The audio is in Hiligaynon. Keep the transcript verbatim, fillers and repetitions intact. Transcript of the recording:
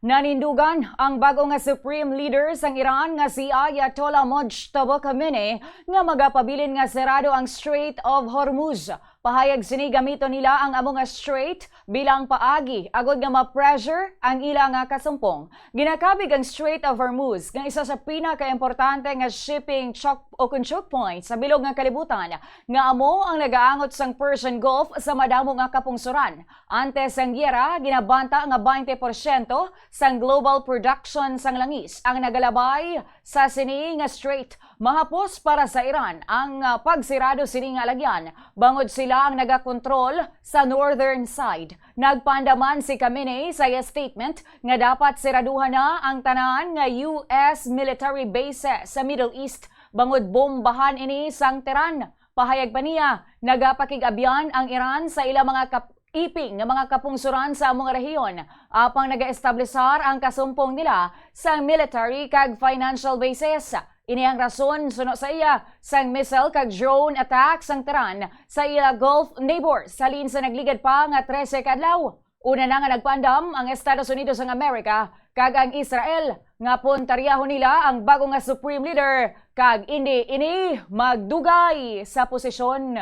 Nanindugan ang bag-o nga Supreme Leader sang Iran nga si Ayatollah Mojtaba Khamenei nga magapabilin nga serado ang Strait of Hormuz. Pahayag sini, gamiton nila ang amo nga strait bilang paagi agod nga ma-pressure ang ila nga kasumpong. Ginakabig ang Strait of Hormuz nga isa sa pinakaimportante nga shipping choke o kon choke point sa bilog nga kalibutan, nga amo ang nagaangot sang Persian Gulf sa madamo nga kapungsoran. Antes sang giyera, ginabanta nga twenty porsyento sang global production sang langis ang nagalabay sa sini nga strait. Mahapos para sa Iran ang, ah, pagsirado sini nga alagyan, bangod sila ang nagakontrol sa northern side. Nagpaandaman si Khamenei sa iya statement nga dapat siraduhan na ang tanan nga U S military bases sa Middle East, bangod bombahan ini sang Tehran. Pahayag pa niya, nagapakig-abyan ang Iran sa ila mga kap-, iping nga mga kapungsoran sa among rehiyon, apang nagaestablisar ang kasumpong nila sang military kag financial bases. Ini ang rason, suno sa iya, sang missile kag drone attack sang Tehran sa ila Gulf neighbors halin sa nagligad pa nga trese ka adlaw. Una na nga nagpaandam ang Estados Unidos sang Amerika kag ang Israel nga puntaryahon nila ang bago nga Supreme Leader kag indi ini magdugay sa posisyon.